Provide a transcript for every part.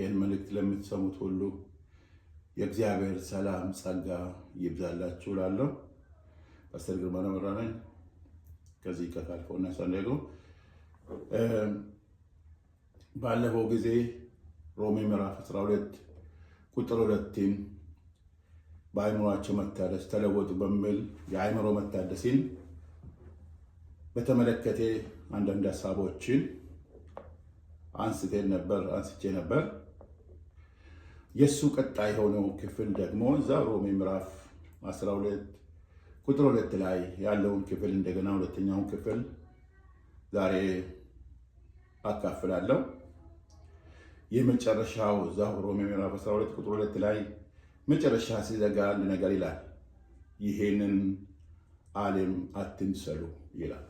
ይህን መልእክት ለምትሰሙት ሁሉ የእግዚአብሔር ሰላም ጸጋ ይብዛላችሁ እላለሁ። ፓስተር ግርማ ነመራ ነኝ ከዚህ ከካሊፎርኒያ ሳንዲያጎ። ባለፈው ጊዜ ሮሜ ምዕራፍ 12 ቁጥር 2ን በአእምሯቸው መታደስ ተለወጡ በሚል የአእምሮ መታደስን በተመለከተ አንዳንድ ሀሳቦችን አንስቼ ነበር። የእሱ ቀጣይ የሆነው ክፍል ደግሞ እዛ ሮሜ ምዕራፍ 12 ቁጥር 2 ላይ ያለውን ክፍል እንደገና ሁለተኛውን ክፍል ዛሬ አካፍላለሁ። የመጨረሻው እዛው ሮሜ ምዕራፍ 12 ቁጥር 2 ላይ መጨረሻ ሲዘጋ አንድ ነገር ይላል። ይሄንን ዓለም አትምሰሉ ይላል።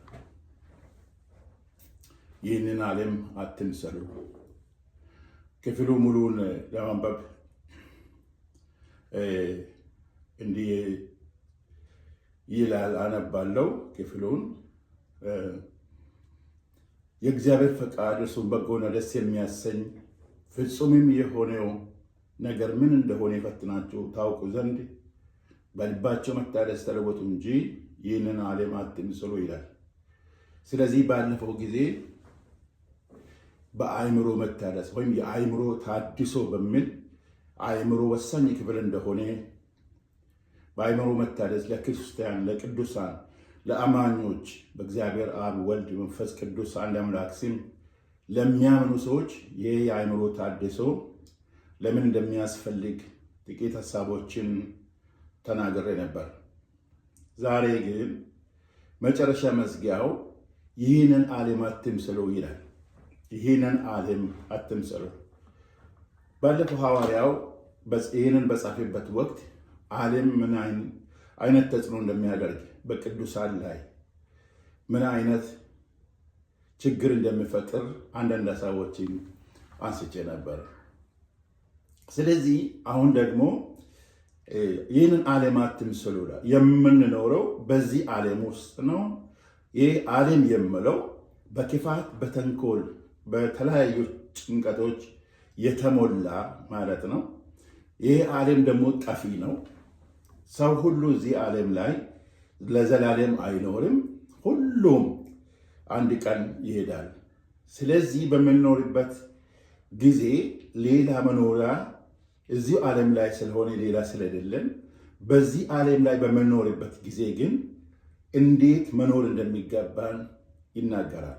ይህንን ዓለም አትምሰሉ። ክፍሉ ሙሉን ለማንበብ እንዲህ ይላል፣ አነባለሁ ክፍሉን። የእግዚአብሔር ፈቃድ እርሱም በጎና ደስ የሚያሰኝ ፍጹምም የሆነው ነገር ምን እንደሆነ የፈትናችሁ ታውቁ ዘንድ በልባቸው መታደስ ተለወጡ እንጂ ይህንን ዓለም አትምሰሉ ይላል። ስለዚህ ባለፈው ጊዜ በአእምሮ መታደስ ወይም የአእምሮ ታድሶ በሚል አእምሮ ወሳኝ ክፍል እንደሆነ፣ በአእምሮ መታደስ ለክርስቲያን፣ ለቅዱሳን፣ ለአማኞች፣ በእግዚአብሔር አብ፣ ወልድ፣ መንፈስ ቅዱስ አንድ አምላክ ስም ለሚያምኑ ሰዎች ይህ የአእምሮ ታድሶ ለምን እንደሚያስፈልግ ጥቂት ሀሳቦችን ተናግሬ ነበር። ዛሬ ግን መጨረሻ መዝጊያው ይህንን ዓለም አትምሰሉ ይላል። ይህንን ዓለም አትምሰሉ። ባለፈው ሐዋርያው ይህንን በጻፈበት ወቅት ዓለም ምን አይነት ተጽዕኖ እንደሚያደርግ፣ በቅዱሳን ላይ ምን አይነት ችግር እንደሚፈጥር አንዳንድ ሀሳቦችን አንስቼ ነበር። ስለዚህ አሁን ደግሞ ይህንን ዓለም አትምሰሉ። የምንኖረው በዚህ ዓለም ውስጥ ነው። ይህ ዓለም የምለው በክፋት፣ በተንኮል፣ በተለያዩ ጭንቀቶች የተሞላ ማለት ነው። ይህ ዓለም ደግሞ ጠፊ ነው። ሰው ሁሉ እዚህ ዓለም ላይ ለዘላለም አይኖርም። ሁሉም አንድ ቀን ይሄዳል። ስለዚህ በምንኖርበት ጊዜ ሌላ መኖሪያ እዚሁ ዓለም ላይ ስለሆነ ሌላ ስለሌለን በዚህ ዓለም ላይ በምንኖርበት ጊዜ ግን እንዴት መኖር እንደሚገባን ይናገራል።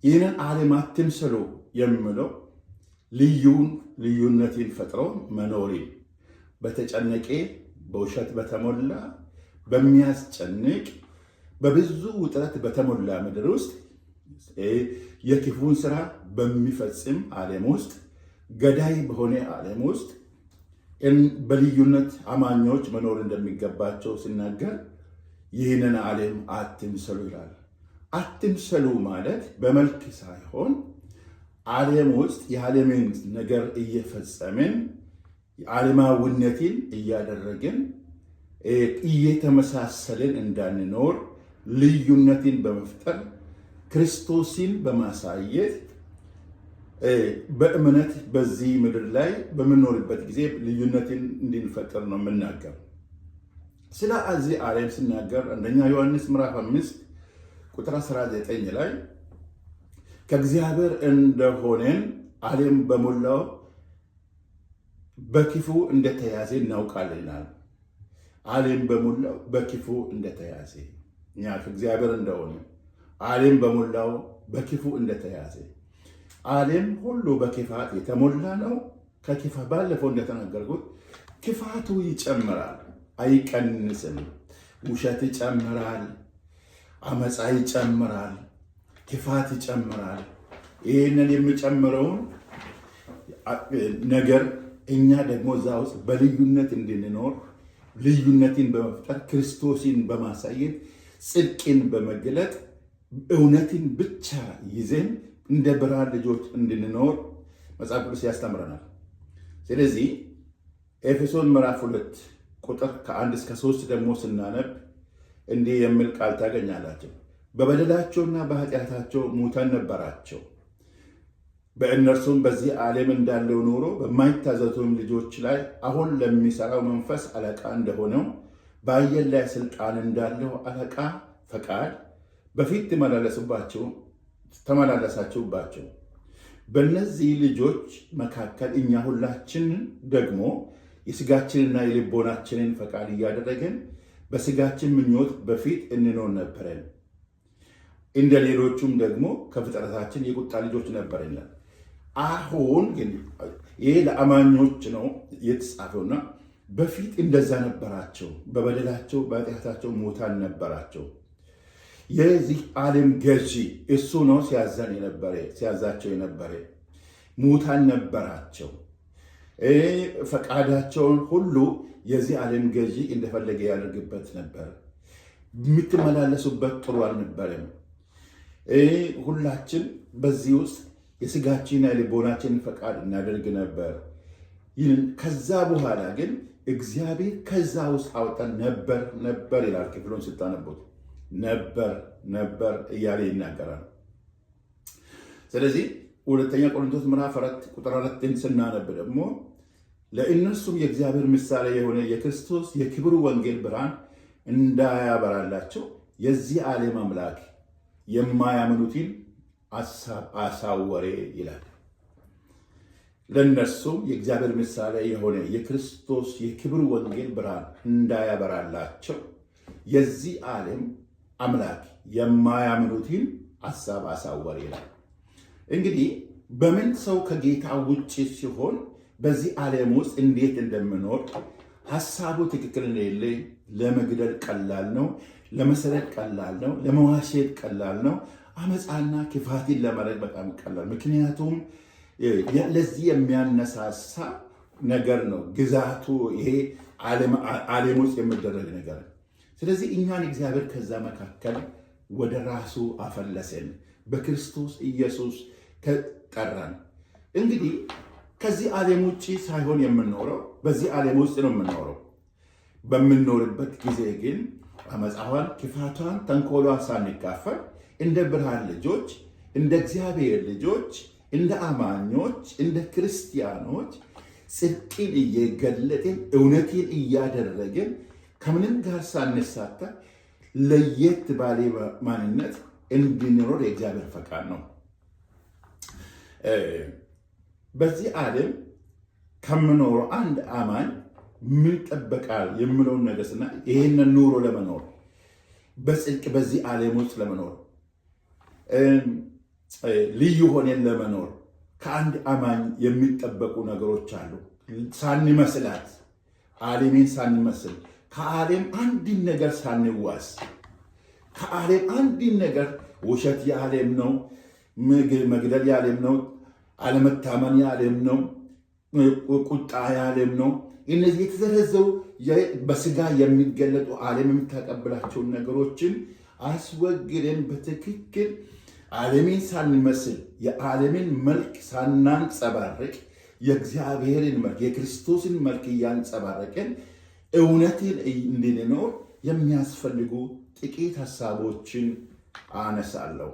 ይህንን ዓለም አትምሰሉ የሚለው ልዩነትን ፈጥሮ መኖርን፣ በተጨነቀ፣ በውሸት በተሞላ፣ በሚያስጨንቅ፣ በብዙ ውጥረት በተሞላ ምድር ውስጥ፣ የክፉን ስራ በሚፈጽም ዓለም ውስጥ፣ ገዳይ በሆነ ዓለም ውስጥ በልዩነት አማኞች መኖር እንደሚገባቸው ሲናገር ይህንን ዓለም አትምሰሉ ይላል። አትምሰሉ ማለት በመልክ ሳይሆን ዓለም ውስጥ የዓለምን ነገር እየፈጸምን፣ ዓለማዊነትን እያደረግን፣ እየተመሳሰልን እንዳንኖር ልዩነትን በመፍጠር፣ ክርስቶስን በማሳየት፣ በእምነት በዚህ ምድር ላይ በምንኖርበት ጊዜ ልዩነትን እንድንፈጥር ነው የምናገር። ስለዚህ ዓለም ስናገር አንደኛ ዮሐንስ ምዕራፍ 5 ቁጥር 19 ላይ ከእግዚአብሔር እንደሆነን ዓለም በሞላው በክፉ እንደተያዘ እናውቃለን። ዓለም በሞላው በክፉ እንደተያዘ፣ እኛ ከእግዚአብሔር እንደሆነ ዓለም በሞላው በክፉ እንደተያዘ። ዓለም ሁሉ በክፋት የተሞላ ነው። ከክፋት ባለፈው እንደተናገርኩት ክፋቱ ይጨምራል፣ አይቀንስም። ውሸት ይጨምራል፣ አመፃ ይጨምራል፣ ክፋት ይጨምራል። ይህንን የሚጨምረውን ነገር እኛ ደግሞ እዛ ውስጥ በልዩነት እንድንኖር ልዩነትን በመፍጠር፣ ክርስቶስን በማሳየት፣ ጽድቅን በመግለጥ፣ እውነትን ብቻ ይዘን እንደ ብርሃን ልጆች እንድንኖር መጽሐፍ ቅዱስ ያስተምረናል። ስለዚህ ኤፌሶን ምዕራፍ 2 ቁጥር ከ1 እስከ 3 ደግሞ ስናነብ እንዲህ የሚል ቃል ታገኛላችሁ። በበደላቸውና በኃጢአታቸው ሙታን ነበራቸው። በእነርሱም በዚህ ዓለም እንዳለው ኑሮ በማይታዘዙትም ልጆች ላይ አሁን ለሚሰራው መንፈስ አለቃ እንደሆነው በአየር ላይ ስልጣን እንዳለው አለቃ ፈቃድ በፊት ተመላለሳችሁባቸው። በእነዚህ ልጆች መካከል እኛ ሁላችን ደግሞ የስጋችንና የልቦናችንን ፈቃድ እያደረግን በስጋችን ምኞት በፊት እንኖር ነበረን። እንደ ሌሎቹም ደግሞ ከፍጥረታችን የቁጣ ልጆች ነበርን ይላል። አሁን ግን ይሄ ለአማኞች ነው የተጻፈውና በፊት እንደዛ ነበራቸው። በበደላቸው በኃጢአታቸው ሙታን ነበራቸው። የዚህ ዓለም ገዢ እሱ ነው ሲያዘን የነበረ ሲያዛቸው የነበረ ሙታን ነበራቸው። ፈቃዳቸውን ሁሉ የዚህ ዓለም ገዢ እንደፈለገ ያደርግበት ነበር። የምትመላለሱበት ጥሩ አልነበረም። ሁላችን በዚህ ውስጥ የስጋችንና የልቦናችንን ፈቃድ እናደርግ ነበር። ከዛ በኋላ ግን እግዚአብሔር ከዛ ውስጥ አወጣን። ነበር ነበር ይላል። ክፍሉን ስታነቡት ነበር ነበር እያለ ይናገራል። ስለዚህ ሁለተኛ ቆሮንቶስ ምዕራፍ 4 ቁጥር 4ን ስናነብ ደግሞ ለእነርሱም የእግዚአብሔር ምሳሌ የሆነ የክርስቶስ የክብሩ ወንጌል ብርሃን እንዳያበራላቸው የዚህ ዓለም አምላክ የማያምኑትን አሳብ አሳወረ ይላል። ለእነርሱም የእግዚአብሔር ምሳሌ የሆነ የክርስቶስ የክብር ወንጌል ብርሃን እንዳያበራላቸው የዚህ ዓለም አምላክ የማያምኑትን ሐሳብ አሳወረ ይላል። እንግዲህ በምን ሰው ከጌታ ውጭ ሲሆን በዚህ ዓለም ውስጥ እንዴት እንደምኖር ሐሳቡ ትክክል እንደሌለ ለመግደል ቀላል ነው፣ ለመሰረቅ ቀላል ነው፣ ለመዋሸት ቀላል ነው፣ አመፃና ክፋትን ለማድረግ በጣም ቀላል። ምክንያቱም ለዚህ የሚያነሳሳ ነገር ነው ግዛቱ፣ ይሄ ዓለም ውስጥ የሚደረግ ነገር። ስለዚህ እኛን እግዚአብሔር ከዛ መካከል ወደ ራሱ አፈለሰን፣ በክርስቶስ ኢየሱስ ጠራን። እንግዲህ ከዚህ ዓለም ውጭ ሳይሆን የምንኖረው በዚህ ዓለም ውስጥ ነው የምንኖረው። በምንኖርበት ጊዜ ግን አመፃዋን፣ ክፋቷን፣ ተንኮሏን ሳንካፈል እንደ ብርሃን ልጆች፣ እንደ እግዚአብሔር ልጆች፣ እንደ አማኞች፣ እንደ ክርስቲያኖች ጽድቅን እየገለጥን እውነትን እያደረግን ከምንም ጋር ሳንሳተፍ ለየት ባለ ማንነት እንድንኖር የእግዚአብሔር ፈቃድ ነው። በዚህ ዓለም ከምኖረው አንድ አማኝ ምን ይጠበቃል የሚለውን ነገር ስና ይህንን ኑሮ ለመኖር በጽድቅ በዚህ ዓለም ውስጥ ለመኖር ልዩ ሆነን ለመኖር ከአንድ አማኝ የሚጠበቁ ነገሮች አሉ። ሳንመስላት፣ ዓለምን ሳንመስል፣ ከዓለም አንድን ነገር ሳንዋስ፣ ከዓለም አንድን ነገር ውሸት የዓለም ነው፣ መግደል የዓለም ነው፣ አለመታመን የዓለም ነው፣ ቁጣ የዓለም ነው። እነዚህ የተዘረዘሩ በስጋ የሚገለጡ ዓለም የምታቀብላቸውን ነገሮችን አስወግደን በትክክል ዓለምን ሳንመስል የዓለምን መልክ ሳናንጸባርቅ የእግዚአብሔርን መልክ የክርስቶስን መልክ እያንጸባረቅን እውነትን እንድንኖር የሚያስፈልጉ ጥቂት ሀሳቦችን አነሳለሁ።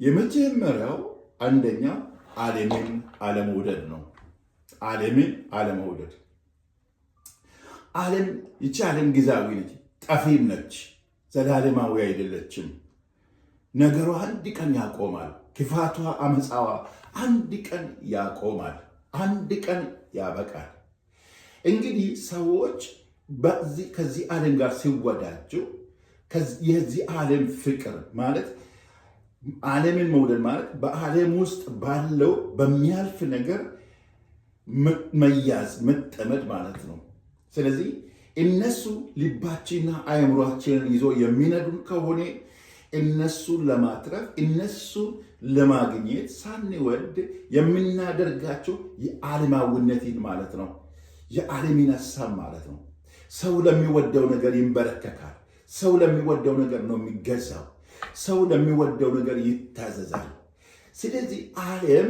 የመጀመሪያው አንደኛው ዓለምን አለመውደድ ነው። ዓለምን አለመውደድ። ዓለም ይቺ ዓለም ጊዜያዊ ነች፣ ጠፊም ነች፣ ዘላለማዊ አይደለችም። ነገሯ አንድ ቀን ያቆማል። ክፋቷ፣ አመፃዋ አንድ ቀን ያቆማል፣ አንድ ቀን ያበቃል። እንግዲህ ሰዎች ከዚህ ዓለም ጋር ሲወዳጁ የዚህ ዓለም ፍቅር ማለት ዓለምን መውደድ ማለት በዓለም ውስጥ ባለው በሚያልፍ ነገር መያዝ መጠመድ ማለት ነው። ስለዚህ እነሱ ልባችንና አእምሯችንን ይዞ የሚነዱን ከሆነ እነሱን ለማትረፍ እነሱ ለማግኘት ሳንወድ የምናደርጋቸው የዓለማዊነትን ማለት ነው። የዓለምን ሀሳብ ማለት ነው። ሰው ለሚወደው ነገር ይንበረከካል። ሰው ለሚወደው ነገር ነው የሚገዛው። ሰው ለሚወደው ነገር ይታዘዛል። ስለዚህ ዓለም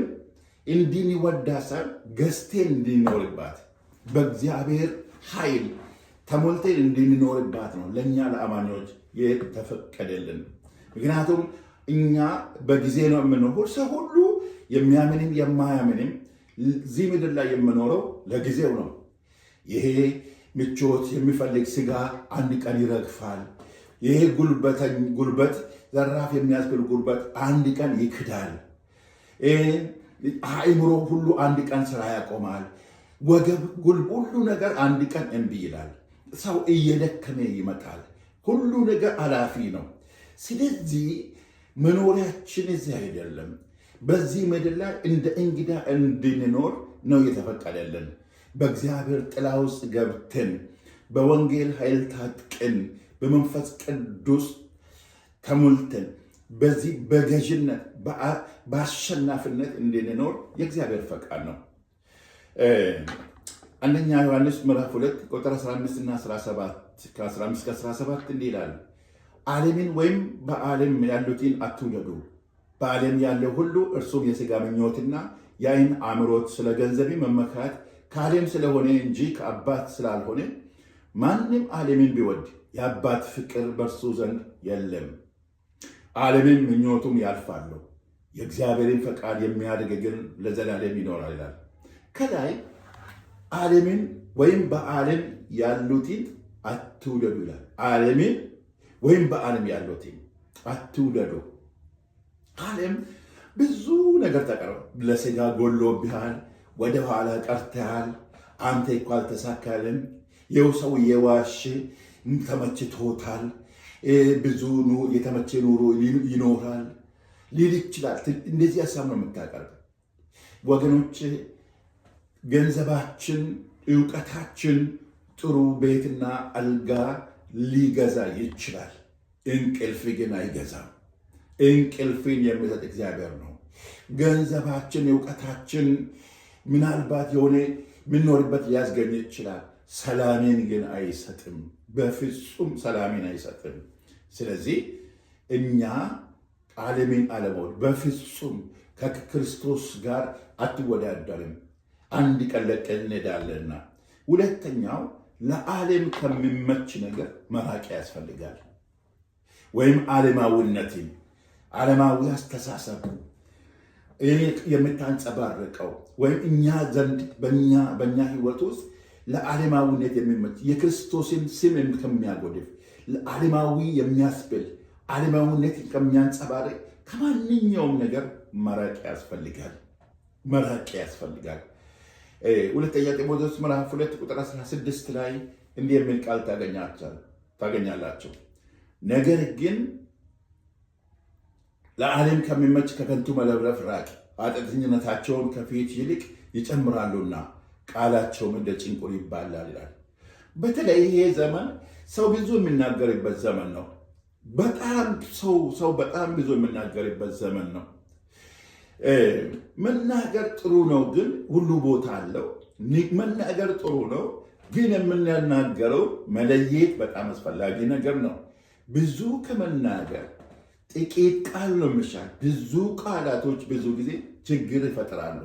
እንድንወዳ ሳይሆን ገዝቴን እንድንኖርባት በእግዚአብሔር ኃይል ተሞልተን እንድንኖርባት ነው ለእኛ ለአማኞች የተፈቀደልን። ምክንያቱም እኛ በጊዜ ነው የምንኖር። ሰው ሁሉ የሚያምንም የማያምንም እዚህ ምድር ላይ የምኖረው ለጊዜው ነው። ይሄ ምቾት የሚፈልግ ስጋ አንድ ቀን ይረግፋል። ይሄ ጉልበት ዘራፍ የሚያስብል ጉልበት አንድ ቀን ይክዳል። አእምሮ ሁሉ አንድ ቀን ስራ ያቆማል። ወገብ፣ ሁሉ ነገር አንድ ቀን እምቢ ይላል። ሰው እየደከመ ይመጣል። ሁሉ ነገር አላፊ ነው። ስለዚህ መኖሪያችን እዚህ አይደለም። በዚህ ምድር ላይ እንደ እንግዳ እንድንኖር ነው የተፈቀደልን። በእግዚአብሔር ጥላ ውስጥ ገብተን በወንጌል ኃይል ታጥቀን በመንፈስ ቅዱስ ተሞልተን በዚህ በገዥነት በአሸናፊነት እንድንኖር የእግዚአብሔር ፈቃድ ነው። አንደኛ ዮሐንስ ምዕራፍ 2 ቁጥር 15 እና 17 ከ15 17 እንዲህ ይላል፣ ዓለምን ወይም በዓለም ያሉትን አትውደዱ። በዓለም ያለው ሁሉ እርሱም የሥጋ ምኞትና የዓይን አምሮት፣ ስለ ገንዘብ መመካት ከዓለም ስለሆነ እንጂ ከአባት ስላልሆነ ማንም ዓለምን ቢወድ የአባት ፍቅር በእርሱ ዘንድ የለም። ዓለምም ምኞቱም ያልፋሉ፣ የእግዚአብሔርን ፈቃድ የሚያደርግ ግን ለዘላለም ይኖራል ይላል። ከላይ ዓለምን ወይም በዓለም ያሉትን አትውደዱ ይላል። ዓለምን ወይም በዓለም ያሉትን አትውደዱ። ዓለም ብዙ ነገር ተቀርበ ለስጋ ጎሎብሃል፣ ወደኋላ ቀርተሃል፣ አንተ እኮ አልተሳካልም፣ ይኸው ሰው የዋሽ ተመችቶታል፣ ብዙ የተመቸ ኑሮ ይኖራል ሊል ይችላል። እንደዚህ ሀሳብ ነው የምታቀርብ። ወገኖች፣ ገንዘባችን፣ እውቀታችን ጥሩ ቤትና አልጋ ሊገዛ ይችላል። እንቅልፍ ግን አይገዛም። እንቅልፍን የሚሰጥ እግዚአብሔር ነው። ገንዘባችን፣ እውቀታችን ምናልባት የሆነ የምንኖርበት ሊያስገኝ ይችላል። ሰላሜን ግን አይሰጥም። በፍጹም ሰላሜን አይሰጥም። ስለዚህ እኛ ዓለምን አለመውደድ በፍጹም ከክርስቶስ ጋር አትወዳደርም። አንድ ቀን ለቀን እንሄዳለንና። ሁለተኛው ለዓለም ከሚመች ነገር መራቅ ያስፈልጋል። ወይም ዓለማዊነትን፣ ዓለማዊ አስተሳሰብ የምታንጸባርቀው ወይም እኛ ዘንድ በእኛ ሕይወት ውስጥ ለዓለማዊነት የሚመች፣ የክርስቶስን ስም ከሚያጎድፍ፣ ለዓለማዊ የሚያስብል፣ ዓለማዊነት ከሚያንጸባርቅ ከማንኛውም ነገር መራቅ ያስፈልጋል። መራቅ ያስፈልጋል። ሁለተኛ ጢሞቴዎስ ምዕራፍ 2 ቁጥር 16 ላይ እንዲህ የሚል ቃል ታገኛላችሁ። ነገር ግን ለዓለም ከሚመች ከከንቱ መለፍለፍ ራቅ፣ ኃጢአተኝነታቸውን ከፊት ይልቅ ይጨምራሉና ቃላቸውም እንደ ጭንቁር ይባላል ይላል። በተለይ ይሄ ዘመን ሰው ብዙ የሚናገርበት ዘመን ነው። በጣም ሰው በጣም ብዙ የሚናገርበት ዘመን ነው። መናገር ጥሩ ነው፣ ግን ሁሉ ቦታ አለው። መናገር ጥሩ ነው፣ ግን የምንናገረው መለየት በጣም አስፈላጊ ነገር ነው። ብዙ ከመናገር ጥቂት ቃል ነው የሚሻል። ብዙ ቃላቶች ብዙ ጊዜ ችግር ይፈጥራሉ።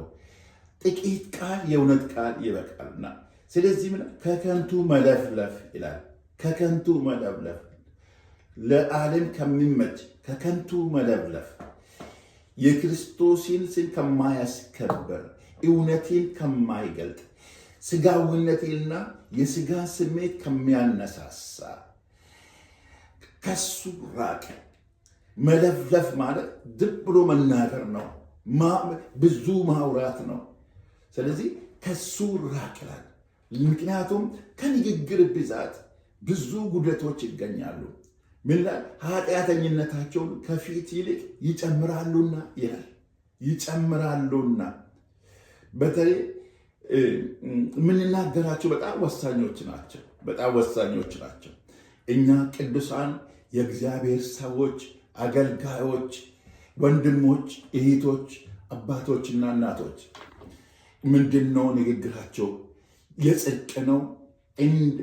ጥቂት ቃል፣ የእውነት ቃል ይበቃልና። ስለዚህ ምን ከከንቱ መለፍለፍ ይላል። ከከንቱ መለፍለፍ፣ ለዓለም ከሚመች ከከንቱ መለፍለፍ፣ የክርስቶስን ስም ከማያስከብር፣ እውነትን ከማይገልጥ፣ ስጋዊነትና የስጋ ስሜት ከሚያነሳሳ ከሱ ራቅ። መለፍለፍ ማለት ዝም ብሎ መናገር ነው። ብዙ ማውራት ነው። ስለዚህ ከሱ ራቅ ይላል። ምክንያቱም ከንግግር ብዛት ብዙ ጉድለቶች ይገኛሉ። ምን ይላል? ኃጢአተኝነታቸውን ከፊት ይልቅ ይጨምራሉና ይላል። ይጨምራሉና። በተለይ የምንናገራቸው በጣም ወሳኞች ናቸው። በጣም ወሳኞች ናቸው። እኛ ቅዱሳን የእግዚአብሔር ሰዎች፣ አገልጋዮች፣ ወንድሞች፣ እህቶች፣ አባቶችና እናቶች ምንድን ነው ንግግራቸው? የጽድቅ ነው?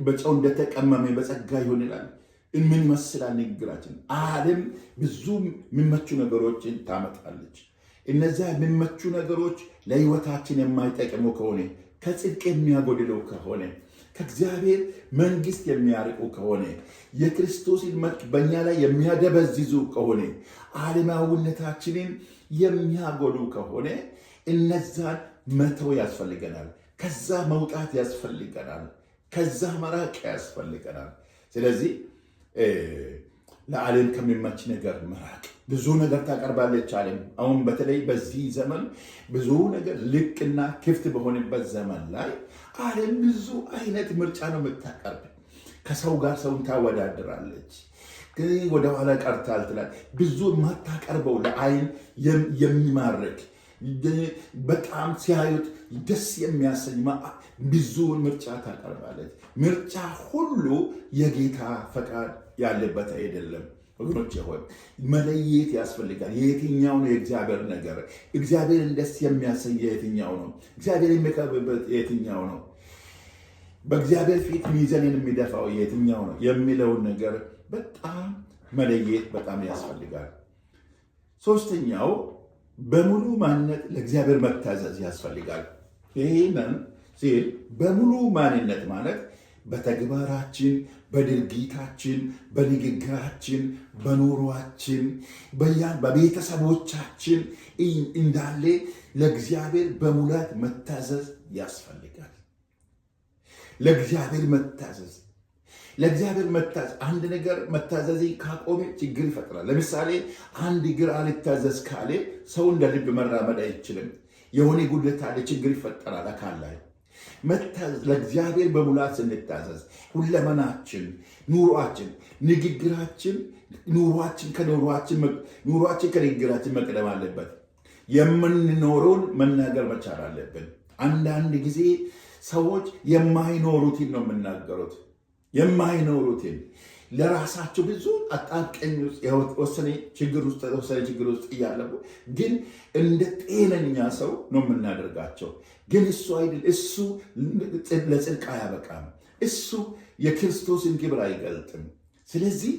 በጨው እንደተቀመመ በጸጋ ይሆን ይላል። ምን ይመስላል ንግግራችን? ዓለም ብዙ የሚመቹ ነገሮችን ታመጣለች። እነዚያ የሚመቹ ነገሮች ለሕይወታችን የማይጠቅሙ ከሆነ፣ ከጽድቅ የሚያጎድለው ከሆነ፣ ከእግዚአብሔር መንግስት የሚያርቁ ከሆነ፣ የክርስቶስን መልክ በእኛ ላይ የሚያደበዝዙ ከሆነ፣ ዓለማዊነታችንን የሚያጎሉ ከሆነ እነዛን መተው ያስፈልገናል። ከዛ መውጣት ያስፈልገናል። ከዛ መራቅ ያስፈልገናል። ስለዚህ ለዓለም ከሚመች ነገር መራቅ። ብዙ ነገር ታቀርባለች ዓለም። አሁን በተለይ በዚህ ዘመን ብዙ ነገር ልቅና ክፍት በሆነበት ዘመን ላይ ዓለም ብዙ አይነት ምርጫ ነው የምታቀርብ። ከሰው ጋር ሰውን ታወዳድራለች። ወደኋላ ቀርታል ትላለች። ብዙ የማታቀርበው ለአይን የሚማርክ፣ በጣም ሲያዩት ደስ የሚያሰኝ ብዙ ምርጫ ታቀርባለች። ምርጫ ሁሉ የጌታ ፈቃድ ያለበት አይደለም። ወገኖች ሆይ፣ መለየት ያስፈልጋል። የትኛው ነው የእግዚአብሔር ነገር? እግዚአብሔርን ደስ የሚያሰኝ የትኛው ነው? እግዚአብሔር የሚከብርበት የትኛው ነው? በእግዚአብሔር ፊት ሚዛንን የሚደፋው የትኛው ነው የሚለውን ነገር በጣም መለየት በጣም ያስፈልጋል። ሶስተኛው በሙሉ ማንነት ለእግዚአብሔር መታዘዝ ያስፈልጋል። ይህንን ሲል በሙሉ ማንነት ማለት በተግባራችን፣ በድርጊታችን፣ በንግግራችን፣ በኑሯችን፣ በቤተሰቦቻችን እንዳለ ለእግዚአብሔር በሙላት መታዘዝ ያስፈልጋል። ለእግዚአብሔር መታዘዝ፣ ለእግዚአብሔር መታዘዝ። አንድ ነገር መታዘዝ ካቆመ ችግር ይፈጥራል። ለምሳሌ አንድ እግር አልታዘዝ ካለ ሰው እንደ ልብ መራመድ አይችልም። የሆነ ጉድለት አለ፣ ችግር ይፈጠራል አካል ላይ። መታዘዝ፣ ለእግዚአብሔር በሙላት ስንታዘዝ ሁለመናችን፣ ኑሯችን፣ ንግግራችን፣ ኑሯችን ከንግግራችን መቅደም አለበት። የምንኖረውን መናገር መቻል አለብን። አንዳንድ ጊዜ ሰዎች የማይኖሩትን ነው የሚናገሩት። የማይኖሩትን ለራሳቸው ብዙ አጣብቂኝ ውስጥ የወሰነ ችግር ውስጥ ተወሰነ ችግር ውስጥ እያለፉ ግን እንደ ጤነኛ ሰው ነው የምናደርጋቸው። ግን እሱ አይደል፣ እሱ ለጽድቅ አያበቃም። እሱ የክርስቶስን ክብር አይገልጥም። ስለዚህ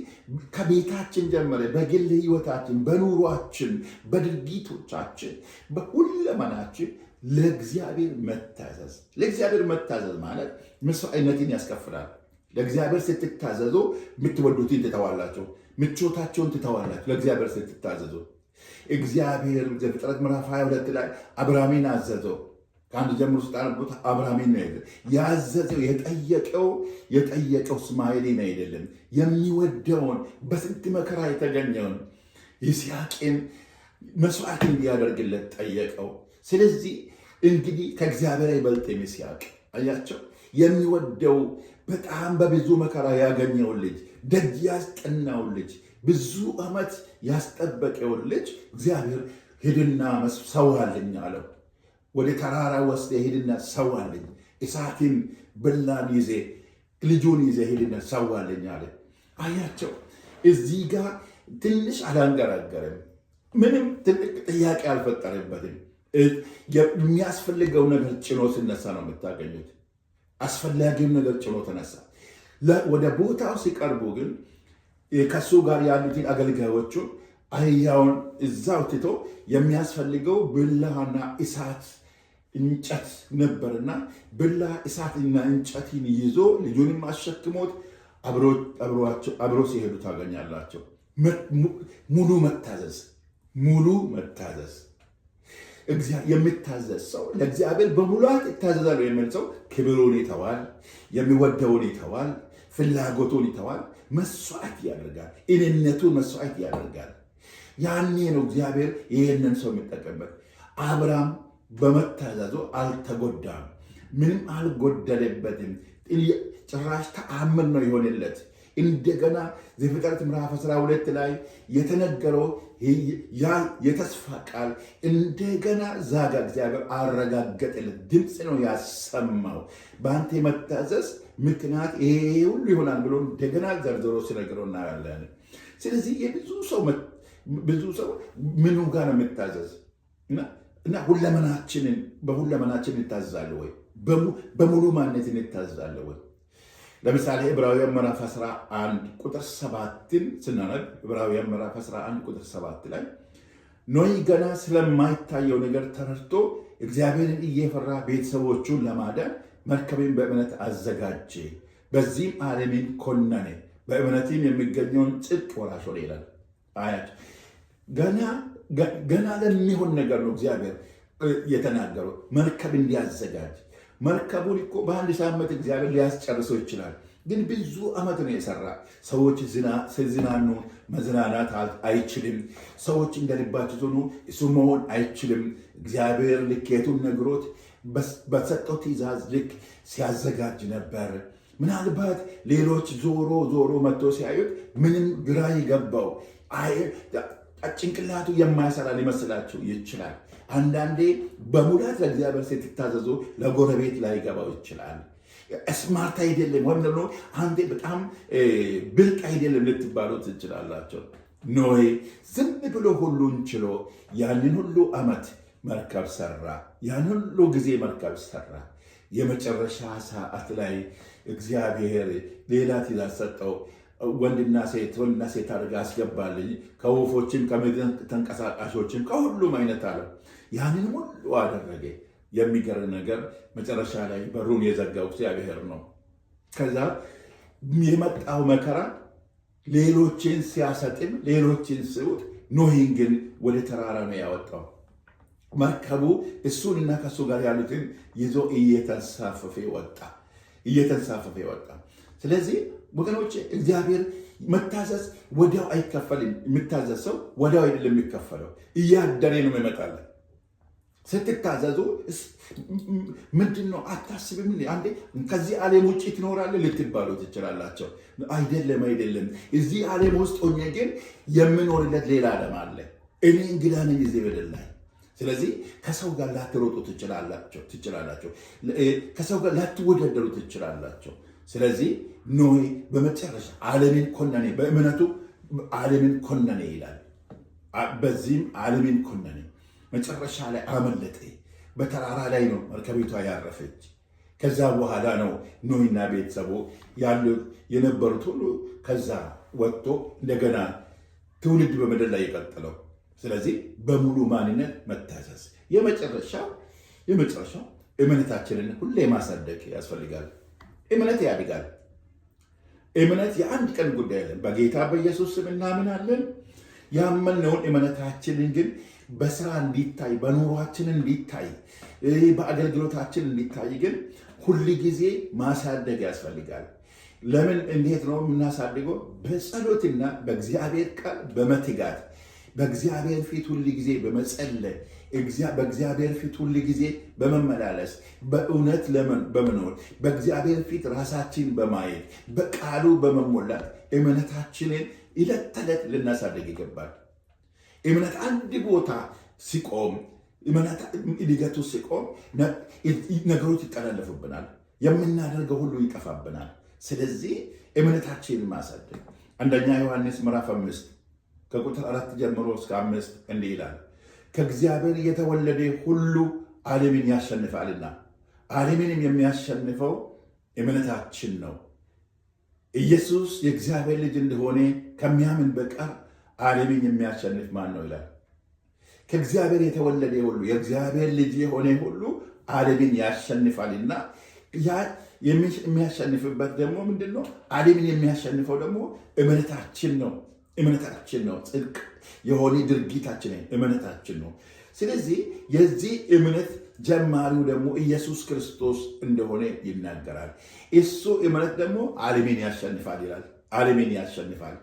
ከቤታችን ጀምሮ በግል ህይወታችን፣ በኑሯችን፣ በድርጊቶቻችን፣ በሁለመናችን ለእግዚአብሔር መታዘዝ። ለእግዚአብሔር መታዘዝ ማለት መስዋዕትነትን ያስከፍላል። ለእግዚአብሔር ስትታዘዙ የምትወዱትን ትተዋላችሁ፣ ምቾታቸውን ትተዋላችሁ። ለእግዚአብሔር ስትታዘዙ እግዚአብሔር ዘፍጥረት ምዕራፍ 22 ላይ አብርሃምን አዘዘው። ከ1 ጀምሮ ስታነቡት አብርሃምን ነው ያዘዘው። የጠየቀው እስማኤልን አይደለም፣ የሚወደውን በስንት መከራ የተገኘውን ይስሐቅን መስዋዕት እንዲያደርግለት ጠየቀው። ስለዚህ እንግዲህ ከእግዚአብሔር አይበልጥም ይስሐቅ። አያቸው፣ የሚወደው በጣም በብዙ መከራ ያገኘውን ልጅ፣ ደጅ ያስጠናውን ልጅ፣ ብዙ ዓመት ያስጠበቀውን ልጅ እግዚአብሔር ሂድና ሰዋልኝ አለው። ወደ ተራራ ወስደህ ሂድና ሰዋልኝ፣ እሳትን ብላን ይዜ ልጁን ይዘህ ሂድና ሰዋልኝ አለ። አያቸው፣ እዚህ ጋር ትንሽ አላንገራገርም። ምንም ትልቅ ጥያቄ አልፈጠረበትም። የሚያስፈልገው ነገር ጭኖ ሲነሳ ነው የምታገኙት። አስፈላጊውን ነገር ጭኖ ተነሳ። ወደ ቦታው ሲቀርቡ ግን ከሱ ጋር ያሉትን አገልጋዮቹን አህያውን እዛው ትቶ የሚያስፈልገው ብላና እሳት እንጨት ነበርና ብላ እሳትና እንጨትን ይዞ ልጁንም አሸክሞት አብሮ ሲሄዱ ታገኛላቸው። ሙሉ መታዘዝ፣ ሙሉ መታዘዝ። የሚታዘዝ ሰው፣ ለእግዚአብሔር በሙላት ይታዘዛሉ የሚል ሰው ክብሩን ይተዋል፣ የሚወደውን ይተዋል፣ ፍላጎቱን ይተዋል፣ መስዋዕት ያደርጋል፣ እኔነቱን መስዋዕት ያደርጋል። ያኔ ነው እግዚአብሔር ይህንን ሰው የሚጠቀምበት። አብርሃም በመታዘዙ አልተጎዳም፣ ምንም አልጎደለበትም። ጭራሽ ተአምር ነው የሆነለት። እንደገና ዘፍጥረት ምዕራፍ 12 ላይ የተነገረው ያ የተስፋ ቃል እንደገና ዛጋ እግዚአብሔር አረጋገጠለት። ድምፅ ነው ያሰማው። በአንተ መታዘዝ ምክንያት ይሄ ሁሉ ይሆናል ብሎ እንደገና ዘርዝሮ ሲነግረው እናያለን። ስለዚህ የብዙ ሰው ብዙ ሰው ምኑ ጋር ነው የምታዘዝ? እና ሁለመናችንን በሁለመናችን እንታዘዛለን ወይ? በሙሉ ማንነት እንታዘዛለን ወይ? ለምሳሌ ዕብራውያን ምዕራፍ 11 ቁጥር 7ን ስናነብ፣ ዕብራውያን ምዕራፍ 11 ቁጥር 7 ላይ ኖህ ገና ስለማይታየው ነገር ተረድቶ እግዚአብሔርን እየፈራ ቤተሰቦቹን ለማዳን መርከብን በእምነት አዘጋጀ፣ በዚህም ዓለምን ኮነነ፣ በእምነትም የሚገኘውን ጽድቅ ወራሽ ሆነ ይላል። አያችሁ፣ ገና ገና ለሚሆን ነገር ነው እግዚአብሔር የተናገረው መርከብ እንዲያዘጋጅ። መርከቡን እኮ በአንድ ሳምንት እግዚአብሔር ሊያስጨርሰው ይችላል። ግን ብዙ ዓመት ነው የሰራ። ሰዎች ሲዝናኑ መዝናናት አይችልም። ሰዎች እንደ ልባቸው ሲሆኑ እሱ መሆን አይችልም። እግዚአብሔር ልኬቱን ነግሮት በሰጠው ትእዛዝ ልክ ሲያዘጋጅ ነበር። ምናልባት ሌሎች ዞሮ ዞሮ መጥቶ ሲያዩት ምንም ግራ የገባው፣ ጭንቅላቱ የማይሰራ ሊመስላችሁ ይችላል። አንዳንዴ በሙላት ለእግዚአብሔር ስትታዘዙ ለጎረቤት ላይገባው ይችላል። Smart አይደለም ወይም ደግሞ አንዴ በጣም ብልጥ አይደለም ልትባሉ ትችላላችሁ። ኖህ ዝም ብሎ ሁሉን ችሎ ያንን ሁሉ ዓመት መርከብ ሰራ። ያን ሁሉ ጊዜ መርከብ ሰራ። የመጨረሻ ሰዓት ላይ እግዚአብሔር ሌላ ትእዛዝ ሰጠው። ወንድና ሴት፣ ወንድና ሴት አድርገህ አስገባልኝ፣ ከወፎችም ከምድር ተንቀሳቃሾችም ከሁሉም አይነት አለው። ያንን ሁሉ አደረገ። የሚገርም ነገር መጨረሻ ላይ በሩን የዘጋው እግዚአብሔር ነው። ከዛ የመጣው መከራ ሌሎችን ሲያሰጥም፣ ሌሎችን ሲውጥ፣ ኖህን ግን ወደ ተራራ ነው ያወጣው። መርከቡ እሱንና ከእሱ ጋር ያሉትን ይዞ እየተንሳፈፈ ወጣ፣ እየተንሳፈፈ ወጣ። ስለዚህ ወገኖች፣ እግዚአብሔር መታዘዝ ወዲያው አይከፈልም። የሚታዘዝ ሰው ወዲያው አይደለም የሚከፈለው፣ እያደረ ነው ይመጣለን። ስትታዘዙ ምንድን ነው አታስብም? አንዴ ከዚህ ዓለም ውጭ ትኖራለህ ልትባሉ ትችላላችሁ። አይደለም፣ አይደለም። እዚህ ዓለም ውስጥ ሆኜ ግን የምኖርለት ሌላ ዓለም አለ። እኔ እንግዳ ነኝ እዚህ ምድር ላይ። ስለዚህ ከሰው ጋር ላትሮጡ ትችላላችሁ። ከሰው ጋር ላትወዳደሩ ትችላላችሁ። ስለዚህ ኖህ በመጨረሻ ዓለምን ኮነኔ፣ በእምነቱ ዓለምን ኮነኔ ይላል። በዚህም ዓለምን ኮነኔ፣ መጨረሻ ላይ አመለጠ። በተራራ ላይ ነው መርከቢቷ ያረፈች። ከዛ በኋላ ነው ኖህና ቤተሰቡ ያሉት የነበሩት ሁሉ ከዛ ወጥቶ እንደገና ትውልድ በምድር ላይ የቀጠለው። ስለዚህ በሙሉ ማንነት መታዘዝ። የመጨረሻው እምነታችንን ሁሌ ማሳደግ ያስፈልጋል። እምነት ያድጋል። እምነት የአንድ ቀን ጉዳይ አይደለም። በጌታ በኢየሱስ ስም እናምናለን። ያመንነውን እምነታችንን ግን በስራ እንዲታይ፣ በኑሯችን እንዲታይ፣ በአገልግሎታችን እንዲታይ ግን ሁል ጊዜ ማሳደግ ያስፈልጋል። ለምን እንዴት ነው የምናሳድገው? በጸሎትና በእግዚአብሔር ቃል በመትጋት፣ በእግዚአብሔር ፊት ሁል ጊዜ በመጸለይ፣ በእግዚአብሔር ፊት ሁል ጊዜ በመመላለስ፣ በእውነት በመኖር፣ በእግዚአብሔር ፊት ራሳችን በማየት፣ በቃሉ በመሞላት እምነታችንን ዕለት ተዕለት ልናሳድግ ይገባል። እምነት አንድ ቦታ ሲቆም፣ እምነት እድገቱ ሲቆም ነገሮች ይጠላለፉብናል። የምናደርገው ሁሉ ይጠፋብናል። ስለዚህ እምነታችንን ማሳደግ። አንደኛ ዮሐንስ ምዕራፍ 5 ከቁጥር 4 ጀምሮ እስከ 5 እንዲህ ይላል። ከእግዚአብሔር የተወለደ ሁሉ ዓለምን ያሸንፋልና ዓለምንም የሚያሸንፈው እምነታችን ነው። ኢየሱስ የእግዚአብሔር ልጅ እንደሆነ ከሚያምን በቀር ዓለምን የሚያሸንፍ ማን ነው ይላል። ከእግዚአብሔር የተወለደ ሁሉ፣ የእግዚአብሔር ልጅ የሆነ ሁሉ ዓለምን ያሸንፋልና ያ የሚያሸንፍበት ደግሞ ምንድን ነው? ዓለምን የሚያሸንፈው ደግሞ እምነታችን ነው። እምነታችን ነው። ጽድቅ የሆነ ድርጊታችን እምነታችን ነው። ስለዚህ የዚህ እምነት ጀማሪው ደግሞ ኢየሱስ ክርስቶስ እንደሆነ ይናገራል። እሱ እምነት ደግሞ ዓለምን ያሸንፋል ይላል። ዓለምን ያሸንፋል።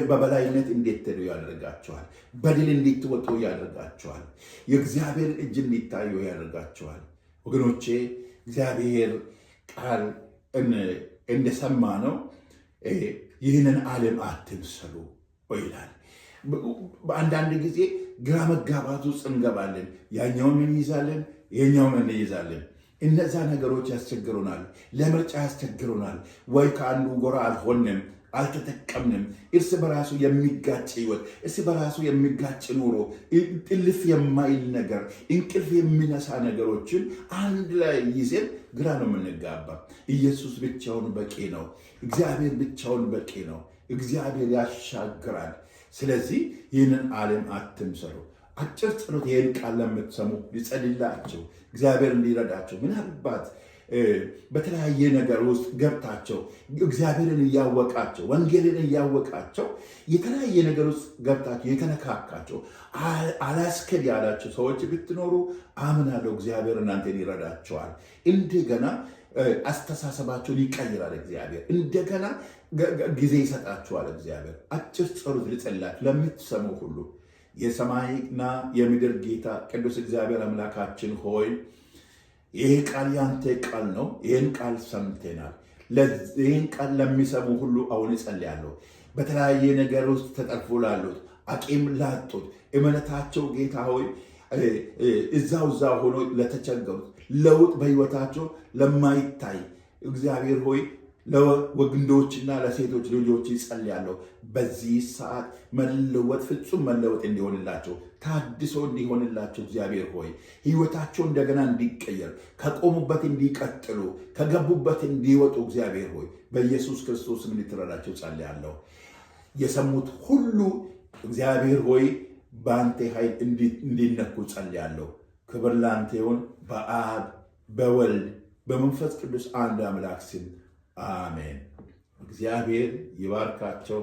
በበላይነት እንድትሄዱ ያደርጋችኋል። በድል እንድትወጡ ያደርጋችኋል። የእግዚአብሔር እጅ እንዲታዩ ያደርጋችኋል። ወገኖቼ፣ እግዚአብሔር ቃል እንደሰማ ነው ይህንን ዓለም አትምሰሉ ይላል። በአንዳንድ ጊዜ ግራ መጋባት ውስጥ እንገባለን። ያኛውን እንይዛለን፣ የኛውን እንይዛለን። እነዛ ነገሮች ያስቸግሩናል፣ ለምርጫ ያስቸግሩናል። ወይ ከአንዱ ጎራ አልሆንም፣ አልተጠቀምንም። እርስ በራሱ የሚጋጭ ህይወት፣ እርስ በራሱ የሚጋጭ ኑሮ፣ ጥልፍ የማይል ነገር፣ እንቅልፍ የሚነሳ ነገሮችን አንድ ላይ ይዘን ግራ ነው የምንጋባ። ኢየሱስ ብቻውን በቂ ነው። እግዚአብሔር ብቻውን በቂ ነው። እግዚአብሔር ያሻግራል። ስለዚህ ይህንን ዓለም አትምሰሉ። አጭር ጸሎት ይህን ቃል ለምትሰሙ ሊጸልላቸው፣ እግዚአብሔር እንዲረዳቸው ምናልባት በተለያየ ነገር ውስጥ ገብታቸው፣ እግዚአብሔርን እያወቃቸው፣ ወንጌልን እያወቃቸው፣ የተለያየ ነገር ውስጥ ገብታቸው የተነካካቸው፣ አላስከድ ያላቸው ሰዎች ብትኖሩ አምናለሁ እግዚአብሔር እናንተን ይረዳቸዋል። እንደገና አስተሳሰባቸውን ይቀይራል እግዚአብሔር። እንደገና ጊዜ ይሰጣቸዋል እግዚአብሔር። አጭር ጸሎት ልጸልላችሁ ለምትሰሙ ሁሉ። የሰማይና የምድር ጌታ ቅዱስ እግዚአብሔር አምላካችን ሆይ፣ ይህ ቃል ያንተ ቃል ነው። ይህን ቃል ሰምተናል። ይህን ቃል ለሚሰሙ ሁሉ አሁን እጸልያለሁ። በተለያየ ነገር ውስጥ ተጠልፎ ላሉት፣ አቂም ላጡት፣ እምነታቸው ጌታ ሆይ እዛው እዛው ሆኖ ለተቸገሩት፣ ለውጥ በህይወታቸው ለማይታይ፣ እግዚአብሔር ሆይ ለወንዶችና ለሴቶች ልጆች ይጸልያለሁ። በዚህ ሰዓት መለወጥ፣ ፍጹም መለወጥ እንዲሆንላቸው፣ ታድሶ እንዲሆንላቸው፣ እግዚአብሔር ሆይ ህይወታቸው እንደገና እንዲቀየር፣ ከቆሙበት እንዲቀጥሉ፣ ከገቡበት እንዲወጡ እግዚአብሔር ሆይ በኢየሱስ ክርስቶስ እንድትረዳቸው ጸልያለሁ። የሰሙት ሁሉ እግዚአብሔር ሆይ በአንተ ኃይል እንዲነኩ ጸልያለሁ። ክብር ለአንተ ይሁን፣ በአብ በወልድ በመንፈስ ቅዱስ አንድ አምላክ ስም አሜን። እግዚአብሔር ይባርካቸው።